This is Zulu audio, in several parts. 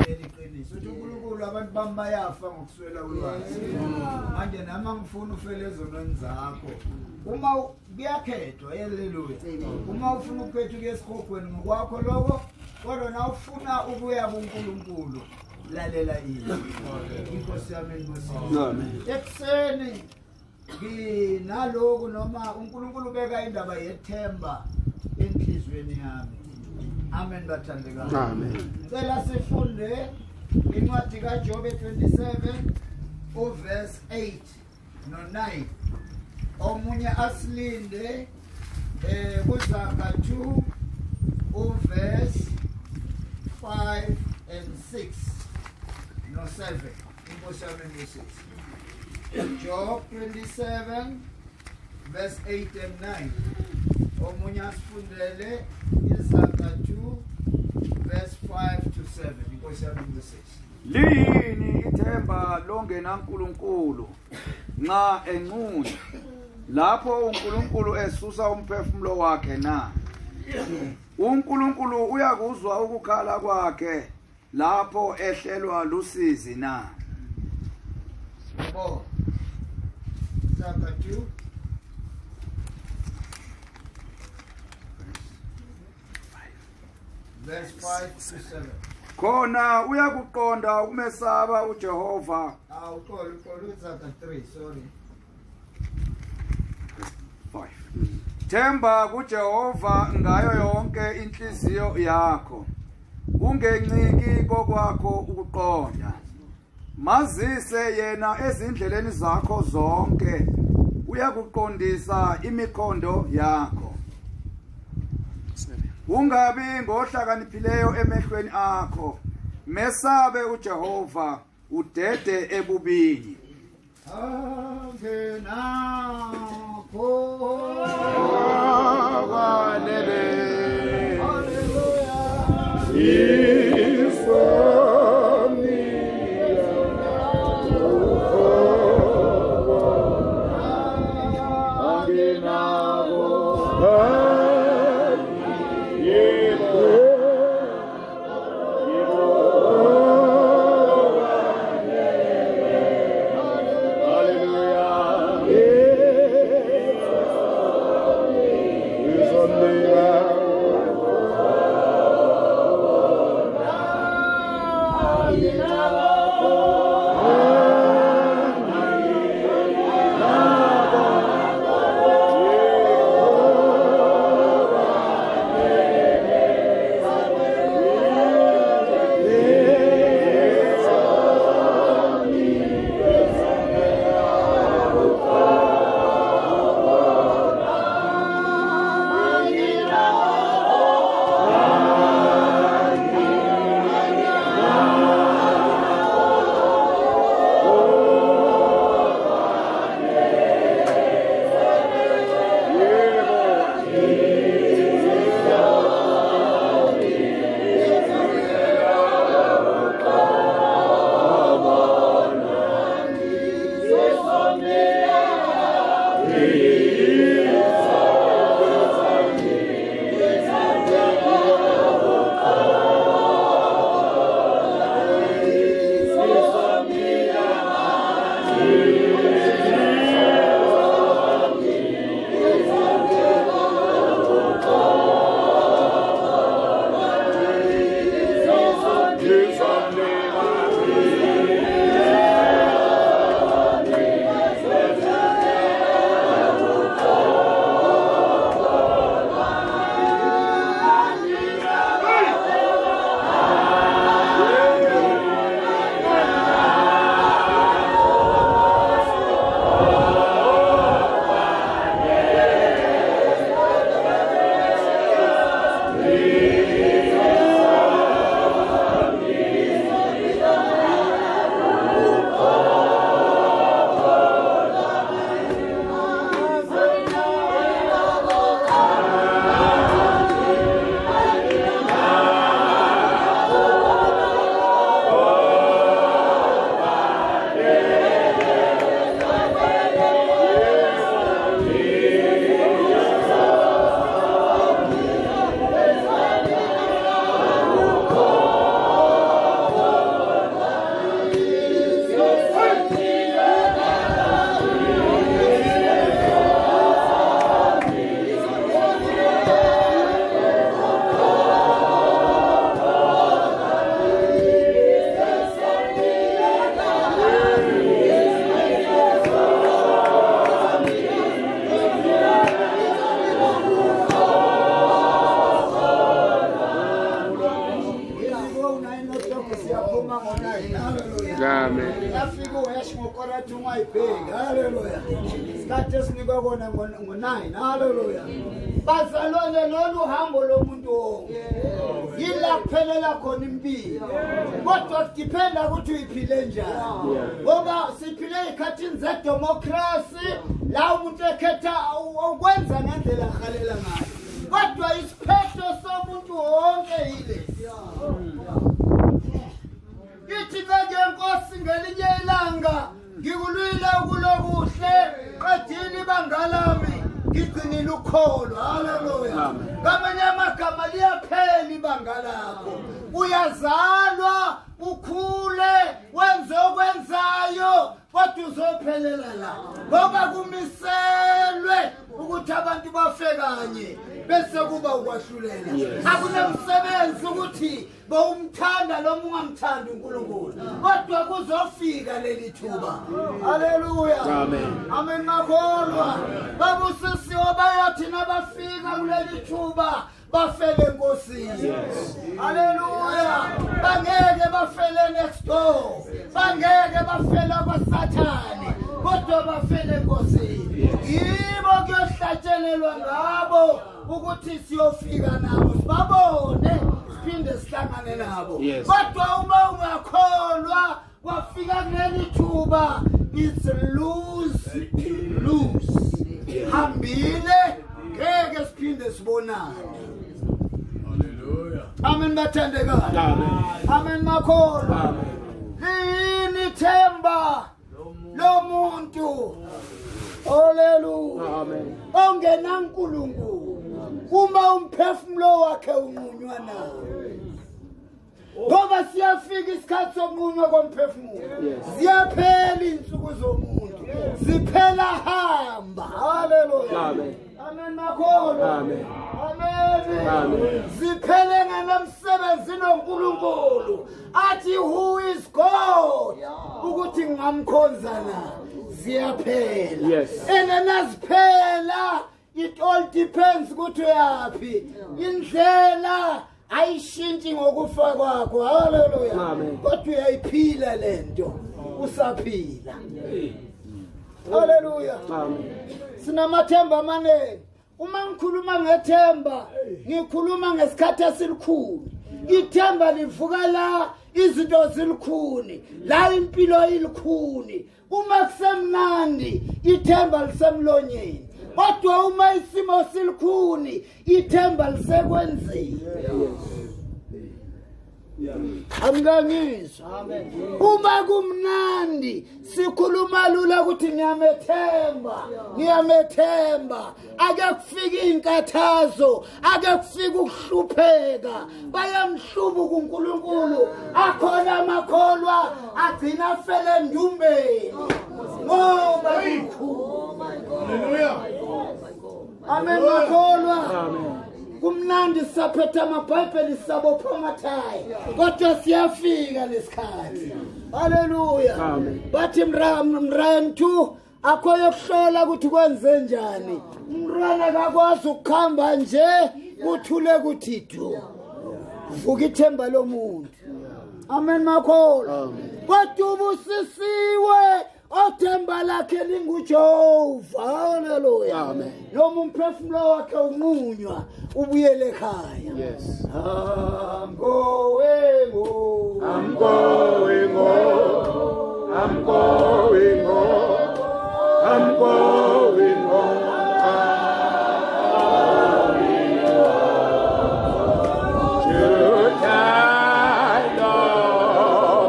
Leli qiniso uthi uNkulunkulu abantu bami bayafa ngokuswela ulwazi. Manje nami angifuni ufele ezonweni zakho. Uma kuyakhethwa, haleluya. Uma ufuna ukukhetha ukuya esihogweni ngokwakho lokho, kodwa na ufuna ukuya kuNkulunkulu lalela izwi. Inkosi yami inkosi. Amen. Ekuseni nginaloku noma uNkulunkulu ubeka indaba yethemba enhlizweni yami. Amen bathandekayo. Amen. Ngicela sifunde incwadi kaJobe 27 uverse 8 no 9. Omunye asilinde kuZaga 2 uverse 5 and 6 no 7. Inkosi yami ibusise. Job 27 verse 8 and 9. Omunye asifundele iZaga 2 verse 5 to 7. Inkosi yami ibusise. Liyini ithemba longenaNkulunkulu nxa enqunywa lapho uNkulunkulu esusa umphefumulo wakhe na? uNkulunkulu uyakuzwa ukukhala kwakhe lapho ehlelwa lusizi na? Yabo. Zaga 2 verse 5 to 7. Khona uyakuqonda ukumesaba uJehova. Ah, uxolo, uxolo, uZaga 3, sorry. 5. Themba kuJehova ngayo yonke inhliziyo yakho. Ungenciki kokwakho ukuqonda. Mazise yena ezindleleni zakho zonke. Uyakuqondisa imikhondo yakho. Ungabi ngohlakaniphileyo emehlweni akho. Mesabe uJehova udede ebubini. Angenakho Kwanele. Hallelujah. Iphuma ngo-9. Haleluya. Amen. Yafika uhash ngokora 2 ungayibheki. Haleluya. Isikhathi esinikwe kona ngo-9. Haleluya. Bazalwane lolu hambo lomuntu wonke. Yila kuphelela khona impilo. Kodwa kudiphenda ukuthi uyiphile njani. Ngoba siphile ezikhathini zedemocracy la umuntu ekhetha ukwenza ngendlela ahalela ngayo. Kodwa isiphetho somuntu wonke yilesi. Ithi ke Nkosi ngelinye ilanga ngikulwile ukulokuhle qedile ibanga lami ngigcinile ukholo. Haleluya. Ngamanye amagama liyaphela ibanga lakho. Uyazalwa ukhule wenze okwenzayo kodwa uzophelela la ngoba kumiselwe ukuthi abantu bafe kanye bese kuba ukwahlulela. Akunamsebenzi ukuthi bowumthanda noma ungamthandi uNkulunkulu kodwa kuzofika leli thuba. Haleluya. Amen. Amen makholwa. Babusisiwe bayothi nabafika kuleli thuba bafele enkosini. Haleluya. Bangeke bafele next door, bangeke bafele kwaSathane, kodwa bafele enkosini. Yibo kuyohlatshelelwa ngabo ukuthi siyofika nabo sibabone siphinde sihlangane nabo. Kodwa uma ungakholwa wafika kuleli thuba, it's lose lose. Hambile, ngeke siphinde sibonane. Hallelujah. Amen bathandekayo. Amen. Amen makholwa. Amen. Liyini ithemba lomuntu? Haleluya. Amen. OngenaNkulunkulu uma umphefumulo wakhe unqunywa na? Ngoba siyafika isikhathi sokunqunywa komphefumulo. Ziyaphela insuku zomuntu, ziphela hamba. Haleluya. Amen. Amen makholwa. Amen. Amen. Amen. Ziphele ngenomsebenzi noNkulunkulu. Athi who is God ukuthi ngingamkhonza na? Ziyaphela. Ene naziphela, it all depends ukuthi uyaphi. Indlela ayishintshi ngokufa kwakho. Haleluya. Amen. Kodwa uyayiphila lento usaphila. Haleluya. Amen. Sinamathemba amaningi. Uma ngikhuluma ngethemba, ngikhuluma ngesikhathi esilikhuni. Ithemba livuka la izinto zilikhuni, la impilo ilikhuni. Uma kusemnandi ithemba lisemlonyeni, kodwa uma isimo silikhuni ithemba lisekwenzeni. Amkangizwa. Uma kumnandi sikhuluma lula ukuthi ngiyamethemba, ngiyamethemba. Ake kufike inkathazo, ake kufike ukuhlupheka, bayamhlubuka uNkulunkulu. Akhona amakholwa agcina afele endumbeni ngoba kukhulu. Hallelujah. Amen makholwa. Amen. Kumnandi sisaphethe amabhayibheli, sisabopha amathayi, kodwa siyafika lesikhathi. Haleluya. Amen. Bathi mran 2 akho yokuhlola ukuthi kwenze njani. Umntwana akakwazi ukukhamba nje kuthule kuthi du. Vuka ithemba lomuntu. Amen makholwa. Amen. Kodwa ubusisiwe othemba lakhe linguJehova. Haleluya. Amen. Noma umphefumulo wakhe unqunywa ubuyele ekhaya. I'm going home. I'm going home. I'm going home. I'm going home. I'm going home. To die no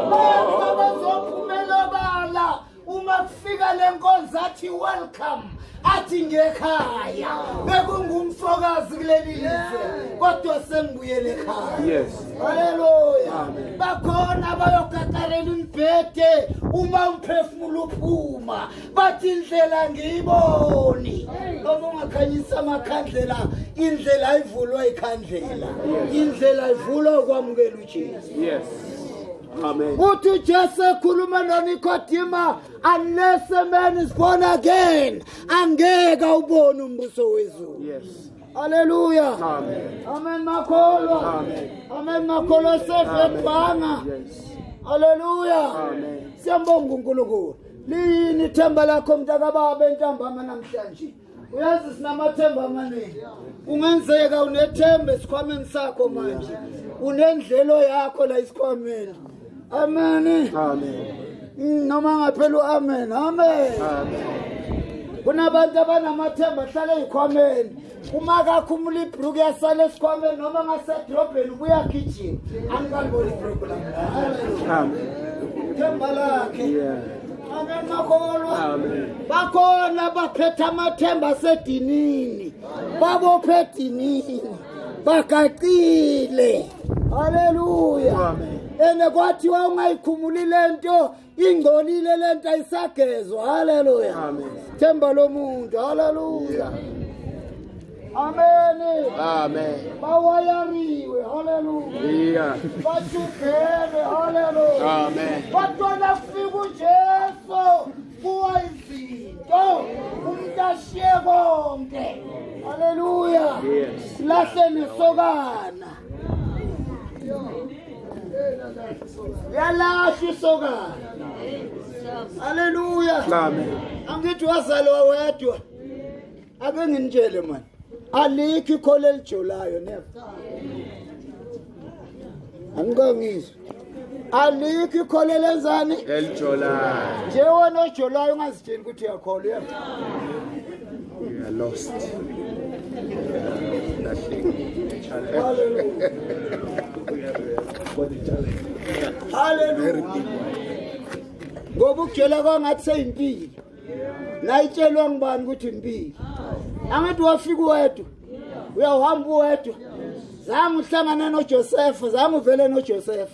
more. Bazophumela obala uma kufika le nkonzo athi welcome, athi ngekhaya. Bekungumfokazi kuleli lizwe kodwa sengibuyele ekhaya. Haleluya. Amen. Bakhona abayokakarela imbhede uma umphefumulo uphuma, bathi indlela ngiyiboni. Noma ungakhanyisa amakhandlela, indlela ayivulwa ikhandlela. Indlela ivulwa ukwamukela uJesu. Amen. Uthi uJesu ekhuluma noNikodima, unless a man is born again, angeke awubone umbuso wezulu. Haleluya. Amen. Amen makholwa. Amen. Amen makholwa sevedwanga. Haleluya. Amen. Siyambonga uNkulunkulu. Liyini ithemba lakho mntakababa entambama namhlanje? Uyazi sinamathemba amaningi. Kungenzeka unethemba esikhwameni sakho manje. Unendlelo yakho la esikhwameni. Amen. Amen. Noma ngaphela uamen. Amen. Amen. Kunabantu abanamathemba ahlala ezikhwameni. Uma kakhumula ibhruku yasala esikhwameni noma ngasedrobheni ubuya gijima. Angikaliboni ibhruku lami. Amen. Themba lakhe. Yeah. Amen makholwa. Amen. Bakhona baphethe amathemba asedinini. Babophe edinini. Bagaqile. Haleluya. Amen. Ene kwathiwa ungayikhumuli lento ingcolile lento ayisagezwa. Haleluya. Amen. Themba lomuntu. Haleluya. Amen. Amen. Bawayariwe. Haleluya. Yeah. Bashubhele. Haleluya. Amen. Kodwa nakufika uJesu kuwa izinto umuntu ashiye konke. Haleluya. Yes. Lahle nesokana. Yalahla isokana. Haleluya. Amen. Angithi wazalwa wedwa. Ake nginitshele man. Alikho ikholo elijolayo never. Angikangizwa. Alikho ikholo elenzani? Elijolayo. Nje wena ojolayo ungazitsheli ukuthi uyakholwa uyeva. You are lost. Hallelujah. Hallelujah. Ngoba ukujola kwangathi seyimpilo. Nayitshelwa ngubani ukuthi impilo. Angithi wafika wedwa. Uyahamba uwedwa. Zange uhlangane noJoseph, zange uvele noJoseph.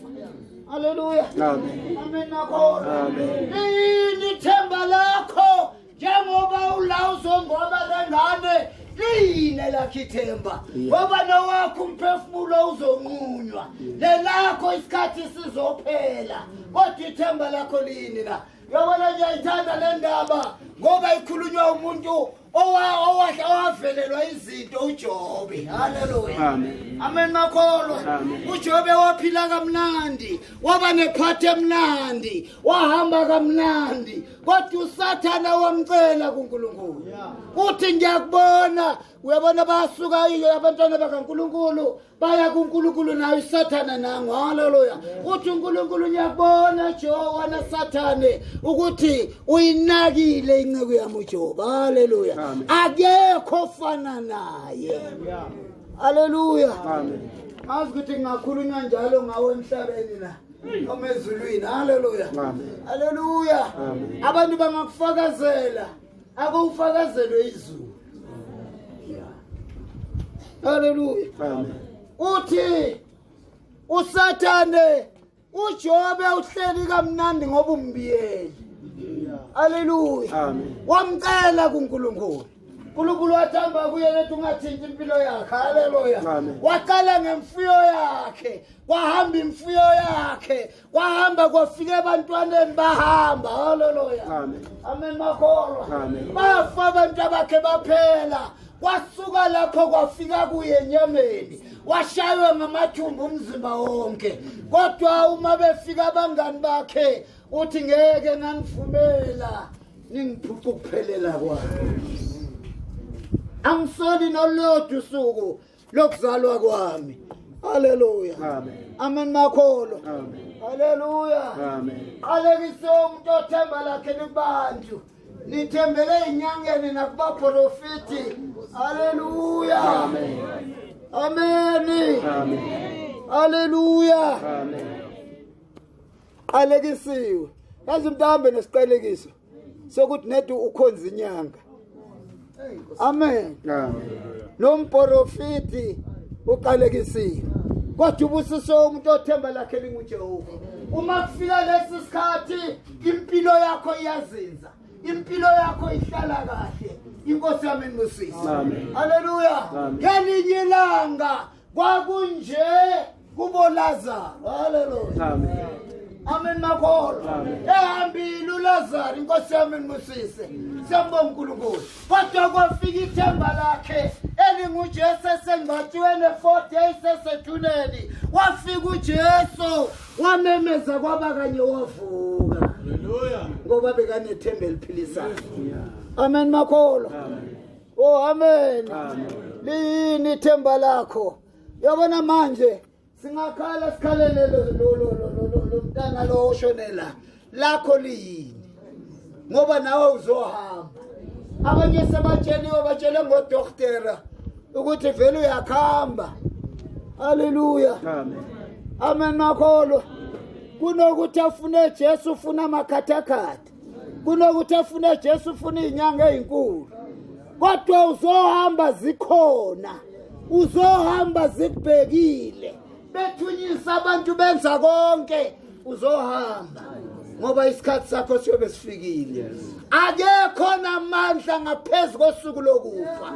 Hallelujah. Amen. Amen nakho. Amen. Liyini ithemba lakho njengoba ula uzongcwaba lengane liyini lakho ithemba ngoba nowakho umphefumulo uzonqunywa lelakho isikhathi sizophela kodwa ithemba lakho liyini la uyabona ngiyayithanda le ndaba ngoba ikhulunywa umuntu owavelelwa izinto uJobe. Haleluya. Amen. Amen makholwa. Amen. uJobe waphila kamnandi, waba nephathi emnandi, wahamba kamnandi, kodwa uSathana wamcela kuNkulunkulu. Uthi ngiyakubona, uyabona basuka abantwana bakaNkulunkulu baya kuNkulunkulu naye uSathana nangu. Haleluya. Uthi uNkulunkulu ngiyakubona Jowana Sathane ukuthi uyinakile inceku yami uJobe. Haleluya. Amen. Akekho ofana naye. Haleluya. Amen. Azi ukuthi kungakhulunywa njalo ngawe emhlabeni la noma ezulwini. Haleluya. Amen. Haleluya. Amen. Abantu bangakufakazela, akufakazelwe izulu. Haleluya. Amen. Uthi uSathane uJobe uhleli kamnandi ngoba umbiyeli. Haleluya. Amen. Wamcela kuNkulunkulu. uNkulunkulu wathamba kuye lethi ungathinti impilo yakhe. Haleluya. Amen. Waqala ngemfuyo yakhe, kwahamba imfuyo yakhe, kwahamba kwafika ebantwaneni bahamba. Haleluya. Amen. Amen makholwa. Amen. Bafa abantu abakhe baphela. Kwasuka lapho kwafika kuye enyameni. Washaywa ngamathumbu umzimba wonke. Kodwa uma befika abangani bakhe uthi ngeke nganivumela ningiphuca ukuphelela kwami. Angisoli nolodwa usuku lokuzalwa kwami. Haleluya. Amen. Amen makholwa. Amen. Haleluya. Amen. Qalekise umuntu othemba lakhe likubantu. Nithembele enyangeni nakubaprofiti. Haleluya. Amen. Amen. Amen. Haleluya. Amen. Qalekisiwe. Yazi umuntu ahambe nesiqalekiso sokuthi nedu ukhonza inyanga. Amen. Amen. Nomprofiti uqalekisiwe. Kodwa ubusiso umuntu othemba lakhe linguJehova. Uma kufika lesi sikhathi impilo yakho iyazinza. Impilo yakho ihlala kahle. Inkosi yami inibusise. Amen. Haleluya. Amen. Ngelinye ilanga kwakunje kubo Lazaro. Haleluya. Amen. Amen makholo. Ehambile uLazaro inkosi yami ngibusise. Siyambonga uNkulunkulu. Kodwa kwafika ithemba lakhe elinguJesu esengcwatshiwe ne-4 days esethuneni. Wafika uJesu wamemeza kwaba kanye wavuka. Haleluya. Ngoba bekanethemba eliphilisayo. Amen makholo. Oh amen. Liyini ithemba lakho? Yabona manje singakhala sikhalele lo mntana lo oshonela lakho liyini ngoba nawe uzohamba abanye sebatsheliwe batshele ngodokotela ukuthi vele uyakhamba haleluya amen amen makholwa kunokuthi afune Jesu ufuna amakhathakhatha kunokuthi afune Jesu ufuna izinyanga ezinkulu kodwa uzohamba zikhona uzohamba zikubhekile bethunyisa abantu benza konke uzohamba ngoba isikhathi sakho siyobe sifikile akekho namandla ngaphezu kosuku lokufa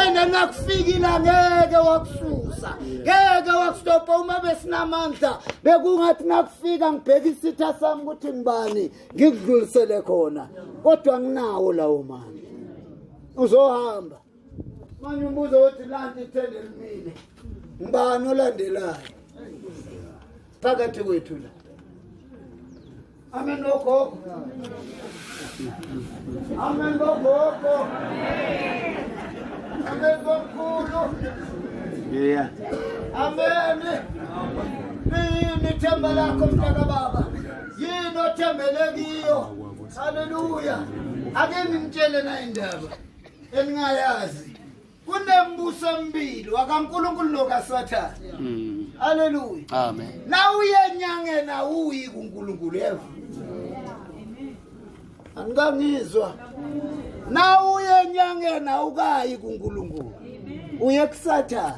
ene nakufikile angeke wakususa ngeke wakustopa uma besinamandla bekungathi nakufika ngibheka isitha sami ukuthi ngibani ngikudlulisele khona kodwa nginawo lawo mandla uzohamba manje umbuzo wothi lanti ithende limile ngibani olandelayo phakathi kwethu la amen bogogo amen bogogo amen bomkhulu yeah amen liyini ithemba lakho mntaka baba yini othembele kiyo haleluya ake ngimtshele na indaba eningayazi kunembuso emibili wakaNkulunkulu nokaSathane haleluya Amen. na uye enyangeni awuyi kuNkulunkulu yeva anikangizwa na uye enyangeni awukayi kuNkulunkulu uye kuSathane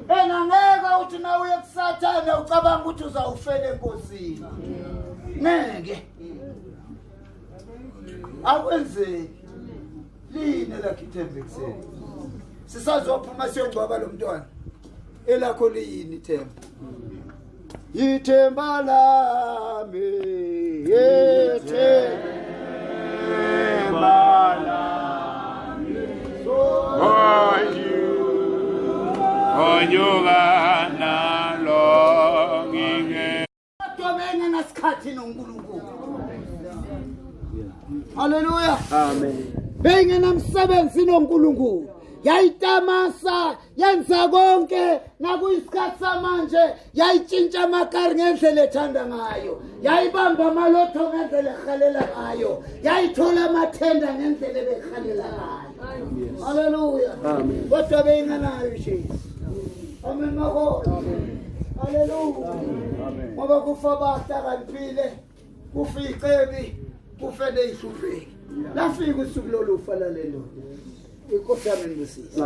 ena ngeke uthi na uye kuSathane ucabanga ukuthi uzawufela enkosini ngeke akwenzeki line lakhe ithemba ekuseni sisazophuma siyongcwaba lo mntwana elakho liyini ithemba ithemba lami ithemba lami Onyuka nalo nginge kodwa bengenasikhathi noNkulunkulu haleluya Amen. bengenamsebenzi noNkulunkulu yayitamasa yenza konke nakuyisikhathi samanje yayitshintsha amakari ngendlela ethanda ngayo yayibamba amalotho ngendlela ehalela ngayo yayithola amathenda ngendlela ebehalela ngayo haleluya kodwa beyinganayo uJesu amen makho haleluya ngoba kufa abahlakaniphile kufa icebi kufe neyihlupheki lafika usuku lolufa lalelo inkosi yami ngibusise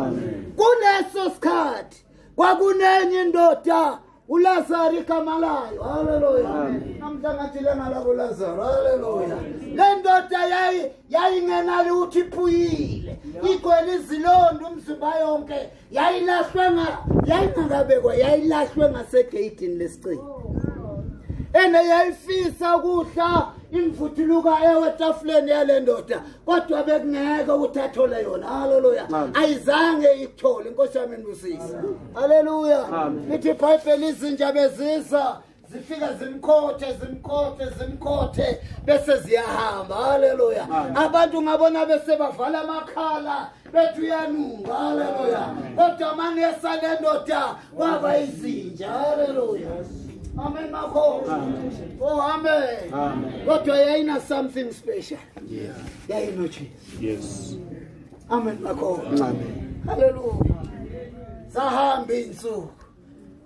kuleso sikhathi kwakunenye indoda uLazaro igama layo haleluya namhla ngathi lengalabo Lazaro haleluya le ndoda yayi yayingenalutho iphuyile igcwele izilonda umzimba yonke yayilahlwe nga yayingakabekwa yayilahlwe ngasegeyidini lesicingo ene yayifisa ukudla imvuthuluka ewe etafuleni yale ndoda kodwa bekungeke ukuthi athole yona haleluya ayizange ikuthole inkosi yami inibusise haleluya lithi ibhayibheli izinja beziza zifika zimkhothe zimkhothe zimkhothe bese ziyahamba haleluya abantu ngabona bese bavala amakhala bethi uyanuka haleluya kodwa manesa le ndoda kwaba izinja haleluya amen makho oh amen kodwa yayina something special yayinojesu Yes. amen makho Amen. haleluya sahamba iy'nsuku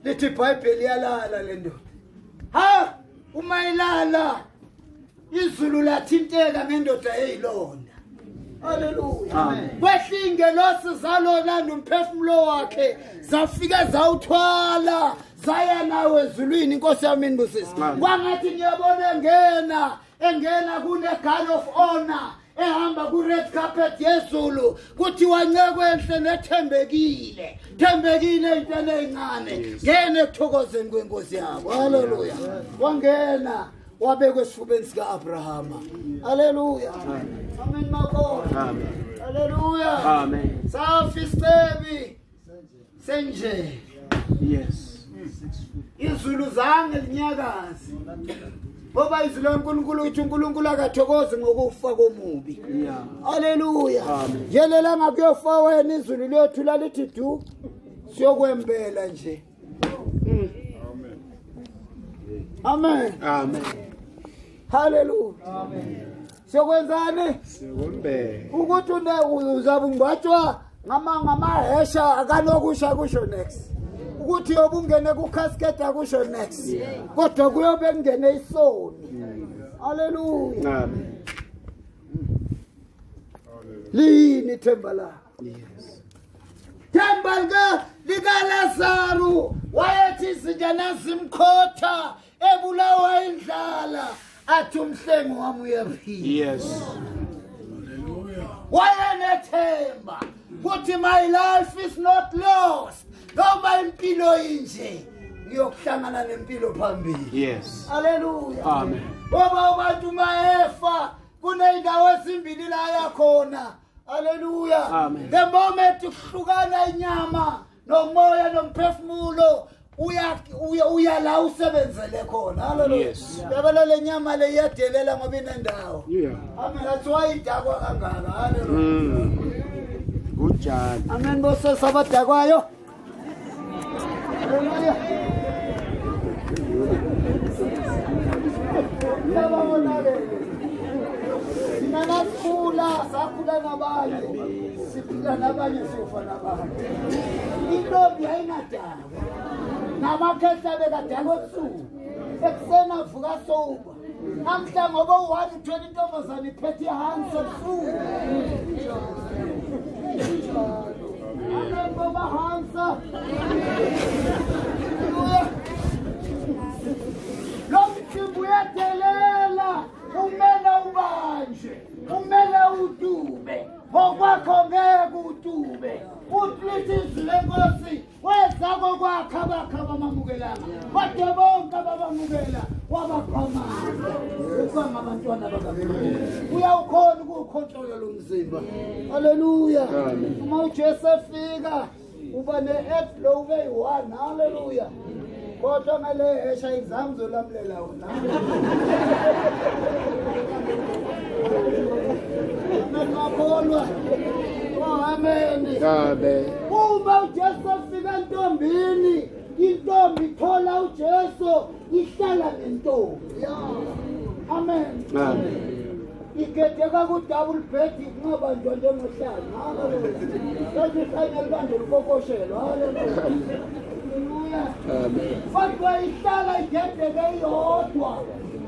lithi ibhayibheli yalala le ndoda ha uma ilala izulu lathinteka ngendoda eyilonda haleluya kwehla ingelosi zalolanda umphefumulo wakhe zafika zawuthwala zaya nawo ezulwini inkosi yami inibusise kwangathi ngiyabona engena engena kune-gun of honor ehamba ku-red carpet yezulu kuthiwa nceko enhle nethembekile thembekile ey'ntweni ey'ncane ngena ekuthokozeni kwenkosi yabo haleluya wangena wabekwa esifubeni sika-abrahama haleluya amen makona haleluya Amen. safa isicebi senje Yes. Izulu zange linyakaze. Ngoba izwi laNkulunkulu uthi uNkulunkulu akathokozi ngokufa komubi. Yeah. Haleluya. Amen. Yelela ngakuyofa wena izulu liyothula lithi du siyokwembela nje. Amen. Amen. Haleluya. Amen. Siyokwenzani? Siyokwembela. Ukuthi une uzabe ungcwatshwa ngama ngamahesha akanokusha kusho next. Ukuthi yobungene ku casket akusho next. Kodwa kuyobe kungene isoni. Haleluya. Amen. Liyini ithemba lakho? Yes. Themba lika likaLazaru wayethi izinja nazimkhotha ebulawa indlala athi umhlengi wami uyaphila. Yes. Wayenethemba kuthi my life is not lost noma impilo inje ngiyokuhlangana nempilo phambili. Yes. Haleluya. Amen. Ngoba abantu mayefa kuneyindawo ezimbili la yakhona. Haleluya. Amen. The moment kuhlukana inyama nomoya nomphefumulo uya uya, uya la usebenzele khona. Haleluya. Yes. Yabona le nyama le iyadelela ngoba inendawo. Yeah. Amen. That's why idakwa kangaka. Haleluya. Kunjalo. Amen bosesi abadakwayo. Haleluya. Umhlaba wonakele. Thina nasikhula sakhula nabanye siphila nabanye siyofa nabanye. Intombi yayingadakwa namakhehla bekadakwa ebusuku ekuseni avuka soba namhla ngoba u-one uthwele intombazane iphethe ihansi ebusuku. Amen baba Hansa. Haleluya. Lo mcimbi uyadelela, umele ubanje, umele udube. Ngokwakho ngeke udube. Uthi izwi lenkosi weza kokwakha abakha abamamukelanga kodwa bonke ababamukela wabaphamandla ukuba ngabantwana bakaNkulunkulu. Uyawukhona ukuwukhontrola lo mzimba. Haleluya. Uma uJesu efika uba ne-app lo ube yi-one. Haleluya. Kodwa ngale hesha izange uzolamlela wona. Amen makholwa. Oh, amen. Amen. Uma uJesu efika entombini, intombi ithola uJesu ihlala nentombi. Amen. Amen. Igedeka ku-double bed kungabanjwa njengohlanya. Haleluya. Bese ihlanya libanjwe lukokoshelo. Haleluya. Haleluya. Amen. Kodwa ihlala igedeke iyodwa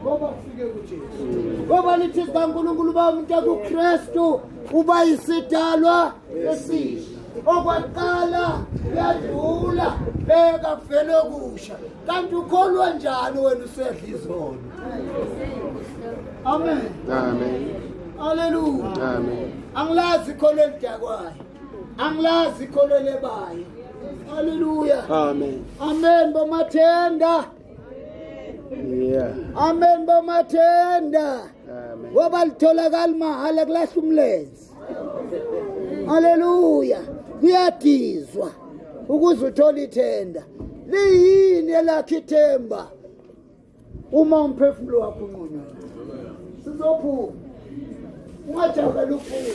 ngoba kufike kuJesu. Ngoba lithi sikaNkulunkulu uba umuntu ekuKristu uba yisidalwa esisha. Okwaqala kuyadlula beka kuvele okusha. Kanti ukholwa njani wena usedla izono? Amen. Amen. Haleluya. Amen. Angilazi ikholo elidakwayo. Angilazi ikholo elebayo. Haleluya. Amen. Amen bomathenda. Yeah. Amen bomathenda. Amen. Ngoba litholakala mahala kulahla umlenze. Haleluya. Kuyadizwa ukuze uthole ithenda. Liyini elakhe ithemba uma umphefumulo wakho unqunywa? Sizophuma. Ungajahela ukuphuma.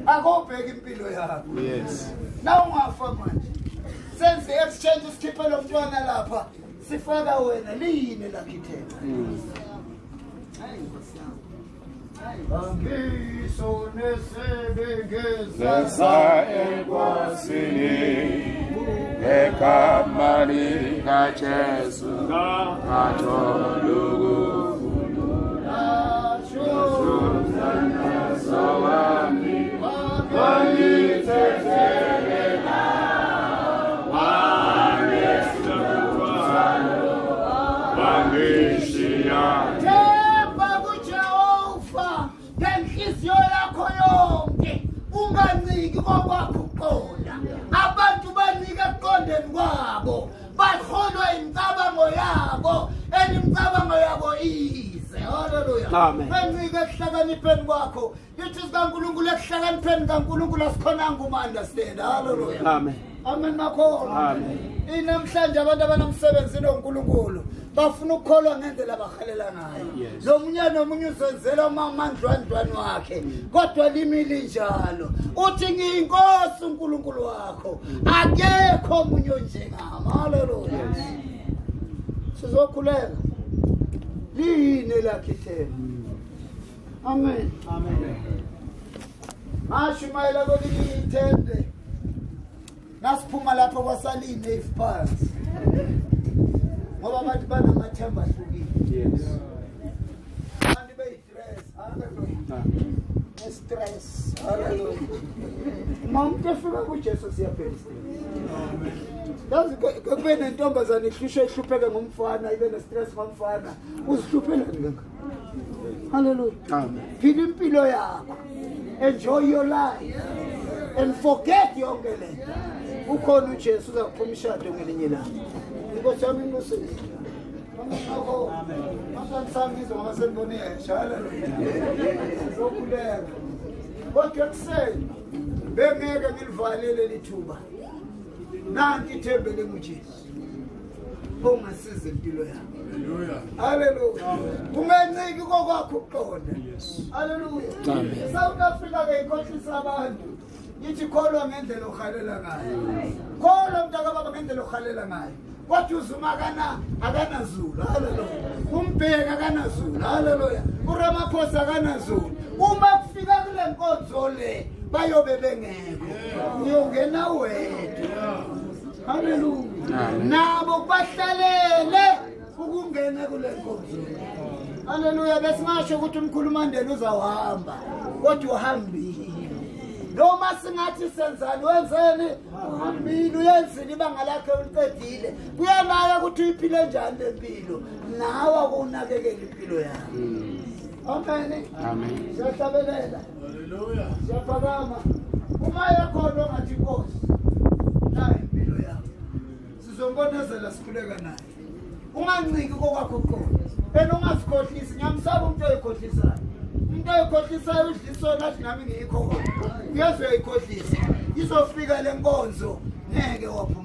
Akobheka impilo yakho. Yes. Na ungafa manje. Senze exchange sikhiphe lo mntwana lapha. Sifaka wena liyini elakhe ithemba? Angiso nesebengeza Lesa enkosini ngegama likaJesu ngathola ukukhululwa wami wangithethelela wangishiya Themba kuJehova ngendlela ekuqondeni kwabo, bakholwa imicabango yabo, and imicabango yabo iyize. Haleluya. Amen. Bencike ekuhlakanipheni kwakho. Lithi sikaNkulunkulu, ekuhlakanipheni kaNkulunkulu asikhonanga uma-understand. Haleluya. Amen. Amen makholwa. Amen. Inamhlanje abantu abanomsebenzi noNkulunkulu bafuna ukukholwa ngendlela abahalela ngayo. Yes. Lo munye nomunye uzenzela umandlwandlwani wakhe, kodwa limi linjalo. Uthi ngiyinkosi uNkulunkulu wakho, akekho omunye onjengami. Haleluya. Sizokhuleka. Liyini elakhe ithemba? Amen. Amen. Ngashumayela kwelinye ithende. Nasiphuma lapho kwasaline if phansi. Ngoba abantu banamathemba ahlukile. Yes. Abantu beyi-stress. Hallelujah. Amen. Ne-stress. Hallelujah. Uma umuntu efika kuJesu siyaphela i-stress. Yazi kube nentombazane ihlushwe ihlupheke ngomfana, ibe ne-stress ngomfana. Uzihluphelani kangaka? Hallelujah. Amen. Phila impilo yakho. Enjoy your life and forget yonke lento. Ukhona uJesu uzakuphuma umshado ngelinye ilanga. Inkosi yami imbusise. Amen. Manje ngoba senibone yesha. Hallelujah. Sizokhuleka. Kodwa ekuseni bengeke ngilivalele lithuba. Nanti ithemba elinguJesu. Ongasiza impilo yakho. Hallelujah. Ungenciki kokwakho ukuqonda. Hallelujah. Amen. South Africa ke ikhohlisa abantu. Ithi kholwa ngendlela ohalela ngayo. Kholwa mntaka baba ngendlela ohalela ngayo. Kodwa uZuma akanazulu. Hallelujah. Umbheka akanazulu. Hallelujah. uRamaphosa akanazulu. Uma kufika kule nkonzo le bayobe bengekho. Uyongena wedwa. Hallelujah. Amen. Nabo kubahlalele ukungena kule nkonzo. Haleluya, besingasho ukuthi umkhulu Mandela uzawuhamba, kodwa uhambile. Noma singathi senzani, wenzeni, uhambile, uyenzile ibanga lakhe, uliqedile. Kuyanaka ukuthi uyiphile njani le mpilo, nawe akunakekela impilo yakho. Amen. Amen. Siyahlabelela. Siyaphakama. Uma ekhona ongathi inkosi, nayo impilo yakho. Sizombonezela sikhuleka naye. Unganciki kokwakho ukuqonda. And ungazikhohlisi, ngiyamsaba umuntu oyikhohlisayo. Umuntu oyikhohlisayo udla isona athi nami ngiyikhona. Uyezwe uyayikhohlisa. Izofika le nkonzo ngeke waphuma.